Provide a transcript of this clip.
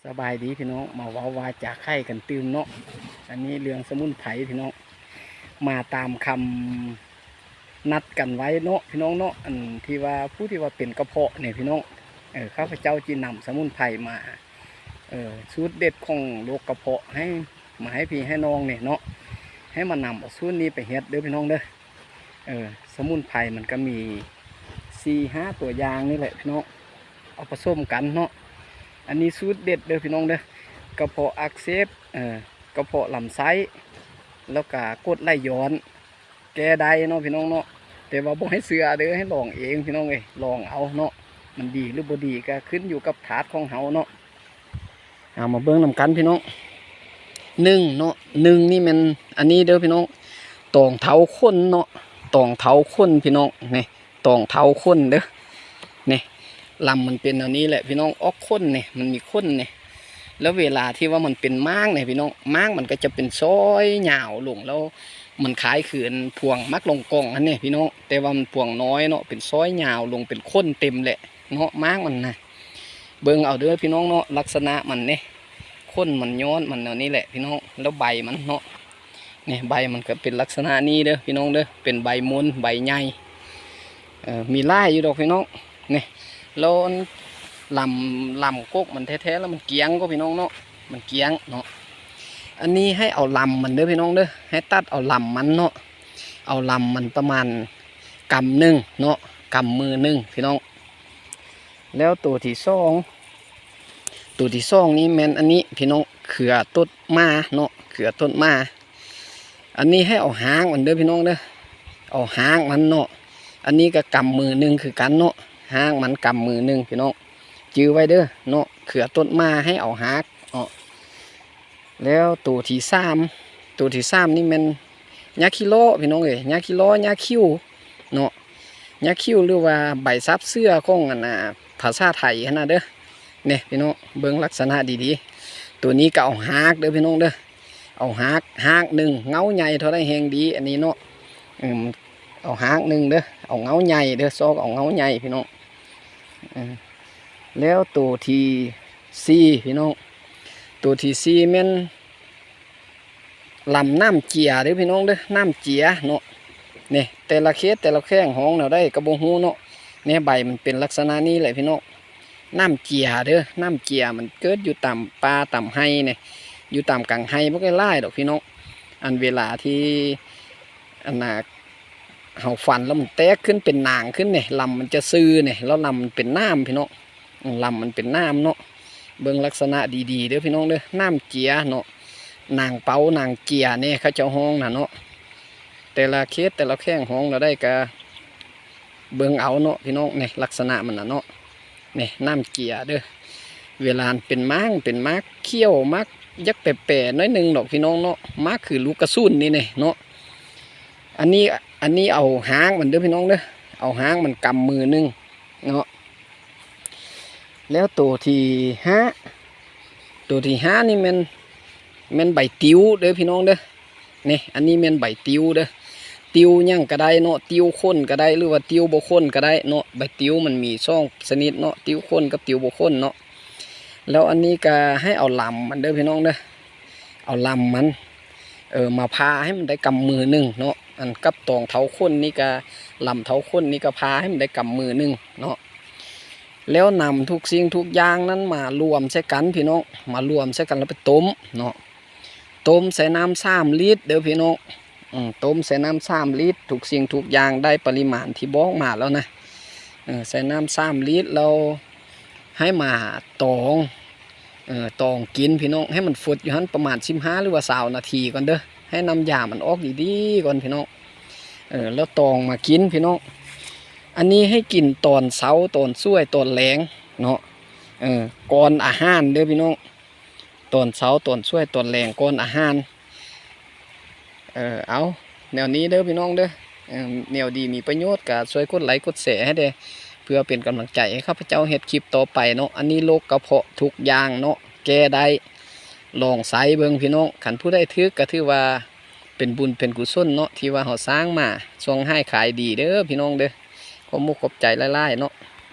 ສະບາຍດີພີ່ນ້ອງ ມາເວົ້າວ່າຈາໄຂ້ກັນຕື່ມເນາະ. ອັນນີ້ເລື່ອງສະໝຸນໄພພີ່ນ້ອງ ມາຕາມຄຳນັດກັນໄວ້ເນາະພີ່ນ້ອງເນາະ. ອັນທີ່ວ່າຜູ້ທີ່ວ່າເປັນກະເພາະນີ້ພີ່ນ້ອງ ເອີ ຂ້າພະເຈົ້າຈິນຳສະໝຸນໄພມາ ເອີ ສູດເດັດຂອງໂລກກະເພາະໃຫ້ ມາໃຫ້ພີ່ໃຫ້ນ້ອງນີ້ເນາະ ໃຫ້ມານຳເອົາສູດນີ້ໄປເຮັດເດີພີ່ນ້ອງເດີ. ເອີ ສະໝຸນໄພມັນກະມີສີ່ຫ້າຕົວຢ່າງນີ້ແຫຼະພີ່ນ້ອງ ເອົາປະສົມກັນເນາະ. ອັນນີ້ສູດເດັດເດີພີ່ນ້ອງເດີ ກະເພາະອັກເສບ ເອີ ກະເພາະລຳໄສ້ ແລ້ວກະກົດໄຫຼຍ້ອນ ແກ້ໄດ້ເນາະພີ່ນ້ອງເນາະ. ແຕ່ວ່າບໍ່ໃຫ້ເຊື່ອເດີ ໃຫ້ລອງເອງພີ່ນ້ອງເອີຍ ລອງເອົາເນາະ. ມັນດີຫຼືບໍ່ດີກະຂຶ້ນຢູ່ກັບທາດຂອງເຮົາເນາະ. ເອົາມາເບິ່ງນຳກັນພີ່ນ້ອງ. ໜຶ່ງເນາະ ໜຶ່ງນີ້ແມ່ນອັນນີ້ເດີພີ່ນ້ອງ ຕອງເທົາຂົນເນາະ ຕອງເທົາຂົນພີ່ນ້ອງ ນີ້ ຕອງເທົາຂົນເດີ. ນີ້ ລຳມັນເປັນແນວນີ້ແຫຼະພີ່ນ້ອງ ອອກຂົນນີ້ ມັນມີຂົນນີ້. ແລ້ວເວລາທີ່ວ່າມັນເປັນມ້າງນີ້ພີ່ນ້ອງ ມ້າງມັນກະຈະເປັນຊອຍຍາວລົງ ແລ້ວມັນຄ້າຍຄືອັນພວງໝາກລອງກອງຫັ້ນນີ້ພີ່ນ້ອງ ແຕ່ວ່າມັນພວງນ້ອຍເນາະ ເປັນຊອຍຍາວລົງ ເປັນຂົນເຕັມແຫຼະເນາະ ມ້າງມັນນະ. ເບິ່ງເອົາເດີພີ່ນ້ອງເນາະ ລັກສະນະມັນນີ້ ຂົນມັນຍ້ອນມັນແນວນີ້ແຫຼະພີ່ນ້ອງ. ແລ້ວໃບມັນເນາະ ນີ້ ໃບມັນກະເປັນລັກສະນະນີ້ເດີພີ່ນ້ອງເດີ ເປັນໃບມົນ ໃບໃຫຍ່ ເອີ ມີຫຼາຍຢູ່ດອກພີ່ນ້ອງ. ນີ້ ແລ້ວອັນລຳ ລຳກົກມັນແທ້ໆ ແລ້ວມັນກ້ຽງກໍພີ່ນ້ອງເນາະ ມັນກ້ຽງເນາະ. ອັນນີ້ໃຫ້ເອົາລຳມັນເດີພີ່ນ້ອງເດີ ໃຫ້ຕັດເອົາລຳມັນເນາະ ເອົາລຳມັນປະມານກຳໜຶ່ງເນາະ ກຳມືໜຶ່ງພີ່ນ້ອງ. ແລ້ວໂຕທີສອງ ໂຕທີສອງນີ້ແມ່ນອັນນີ້ພີ່ນ້ອງ ເຂືອຕົດໝາເນາະ ເຂືອຕົດໝາ. ອັນນີ້ໃຫ້ເອົາຮາກມັນເດີພີ່ນ້ອງເດີ ເອົາຮາກມັນເນາະ. ອັນນີ້ກະກຳມືໜຶ່ງຄືກັນເນາະ ຮາກມັນກຳມືໜຶ່ງພີ່ນ້ອງ ຈື່ໄວ້ເດີເນາະ ເຂືອຕົດໝາໃຫ້ເອົາຮາກເນາະ. ແລ້ວໂຕທີສາມ ໂຕທີສາມນີ້ແມ່ນຫຍ້າຂີ້ລໍ້ພີ່ນ້ອງເອີຍ ຫຍ້າຂີ້ລໍ້ ຫຍ້າຂິວເນາະ ຫຍ້າຂິວ ຫຼືວ່າໃບສາບເສືອຂອງອັນນ່າ ພາສາໄທຫັ້ນນະເດີ. ນີ້ພີ່ນ້ອງເບິ່ງລັກສະນະດີໆ ໂຕນີ້ກະເອົາຮາກເດີພີ່ນ້ອງເດີ ເອົາຮາກ ຮາກໜຶ່ງ ເຫງົ້າໃຫຍ່ເທົ່າໃດແຮ່ງດີ ອັນນີ້ເນາະ ເອີ ເອົາຮາກໜຶ່ງເດີ ເອົາເຫງົ້າໃຫຍ່ເດີ ຊອກເອົາເຫງົ້າໃຫຍ່ພີ່ນ້ອງ. ເອີ ແລ້ວໂຕທີສີ່ພີ່ນ້ອງ ໂຕທີສີ່ແມ່ນ ລຳນ້ຳເຈຍເດີພີ່ນ້ອງເດີ ນ້ຳເຈຍເນາະ. ນີ້ ແຕ່ລະເຂດແຕ່ລະແຂວງຮ້ອງແນວໃດກະບໍ່ຮູ້ເນາະ. ນີ້ ໃບມັນເປັນລັກສະນະນີ້ແຫຼະພີ່ນ້ອງ ນ້ຳເຈຍເດີ ນ້ຳເຈຍ ມັນເກີດຢູ່ຕາມປ່າຕາມໄຮ່ນີ້ ຢູ່ຕາມກາງໄຮ່ບໍ່ໄດ້ຫຼາຍດອກພີ່ນ້ອງ. ອັນເວລາທີ່ອັນນ່າ ເຮົາຟັນແລ້ວມັນແຕກຂຶ້ນເປັນໜາງຂຶ້ນນີ້ ລຳມັນຈະຊື່ນີ້ ແລ້ວລຳມັນເປັນໜາມພີ່ນ້ອງ ອືມ ລຳມັນເປັນໜາມເນາະ. ເບິ່ງລັກສະນະດີໆເດີພີ່ນ້ອງເດີ ນ້ຳເຈຍເນາະ ນາງເປົາ ນາງເຈຍແດ່ ເຂົາເຈົ້າຮ້ອງນະເນາະ. ແຕ່ລະເຂດແຕ່ລະແຂວງຮ້ອງແນວໃດກະເບິ່ງເອົາເນາະພີ່ນ້ອງ ນີ້ ລັກສະນະມັນນະເນາະ. ນີ້ ນ້ຳເຈຍເດີ ເວລາມັນເປັນໝາກ ເປັນໝາກຂຽວ ໝາກຢາກແປໆໜ້ອຍໜຶ່ງດອກພີ່ນ້ອງເນາະ ໝາກຄືລູກກະສຸນນີ້ແດ່ເນາະ. ອັນນີ້ ອັນນີ້ເອົາຮາກມັນເດີພີ່ນ້ອງເດີ ເອົາຮາກມັນກຳມືໜຶ່ງເນາະ. ແລ້ວໂຕທີຫ້າ ໂຕທີຫ້ານີ້ແມ່ນ ແມ່ນໃບຕິວເດີພີ່ນ້ອງເດີ. ນີ້ ອັນນີ້ແມ່ນໃບຕິວເດີ ຕິວຫຍັງກະໄດ້ເນາະ ຕິວຂົນກະໄດ້ ຫຼືວ່າຕິວບໍ່ຂົນກະໄດ້ເນາະ. ໃບຕິວມັນມີສອງຊະນິດເນາະ ຕິວຂົນກັບຕິວບໍ່ຂົນເນາະ. ແລ້ວອັນນີ້ກະໃຫ້ເອົາລຳມັນເດີພີ່ນ້ອງເດີ ເອົາລຳມັນ ເອີ ມາຜ່າໃຫ້ມັນໄດ້ກຳມືໜຶ່ງເນາະ. ອັນກັບຕອງເທົາຂົນນີ້ກະ ລຳເທົາຂົນນີ້ກະຜ່າໃຫ້ມັນໄດ້ກຳມືໜຶ່ງເນາະ. ແລ້ວນຳທຸກສິ່ງທຸກຢ່າງນັ້ນມາລວມໃສ່ກັນພີ່ນ້ອງ ມາລວມໃສ່ກັນແລ້ວໄປຕົ້ມເນາະ. ຕົ້ມໃສ່ນ້ຳສາມລິດເດີພີ່ນ້ອງ ອືມ ຕົ້ມໃສ່ນ້ຳສາມລິດ ທຸກສິ່ງທຸກຢ່າງໄດ້ປະລິມານທີ່ບອກມາແລ້ວນະ ເອີ ໃສ່ນ້ຳສາມລິດແລ້ວໃຫ້ມາຕອງ ເອີ ຕອງກິນພີ່ນ້ອງ ໃຫ້ມັນຟົດຢູ່ຫັ້ນປະມານສິບຫ້າ ຫຼືວ່າຊາວນາທີກ່ອນເດີ ໃຫ້ນ້ຳຢາມັນອອກດີໆກ່ອນພີ່ນ້ອງ ເອີ ແລ້ວຕອງມາກິນພີ່ນ້ອງ. ອັນນີ້ໃຫ້ກິນຕອນເຊົ້າ ຕອນສວຍ ຕອນແລງເນາະ ເອີ ກ່ອນອາຫານເດີພີ່ນ້ອງ ຕອນເຊົ້າ ຕອນສວຍ ຕອນແລງ ກ່ອນອາຫານ. ເອີ ເອົາ ແນວນີ້ເດີພີ່ນ້ອງເດີ ເອີ ແນວດີມີປະໂຫຍດກະຊ່ວຍກົດໄລກົດແຊໃຫ້ແດ່ ເພື່ອເປັນກຳລັງໃຈໃຫ້ຂ້າພະເຈົ້າເຮັດຄລິບຕໍ່ໄປເນາະ. ອັນນີ້ໂລກກະເພາະທຸກຢ່າງເນາະ ແກ້ໄດ້ ລອງໃຊ້ເບິ່ງພີ່ນ້ອງ ຄັນຜູ້ໃດຖືກກະຖືວ່າເປັນບຸນເປັນກຸສົນເນາະ ທີ່ວ່າເຮົາສ້າງມາ ຊ່ວງຫາຍຂາຍດີເດີພີ່ນ້ອງເດີ. ຂໍມຸກຂອບໃຈຫຼາຍໆເນາະ.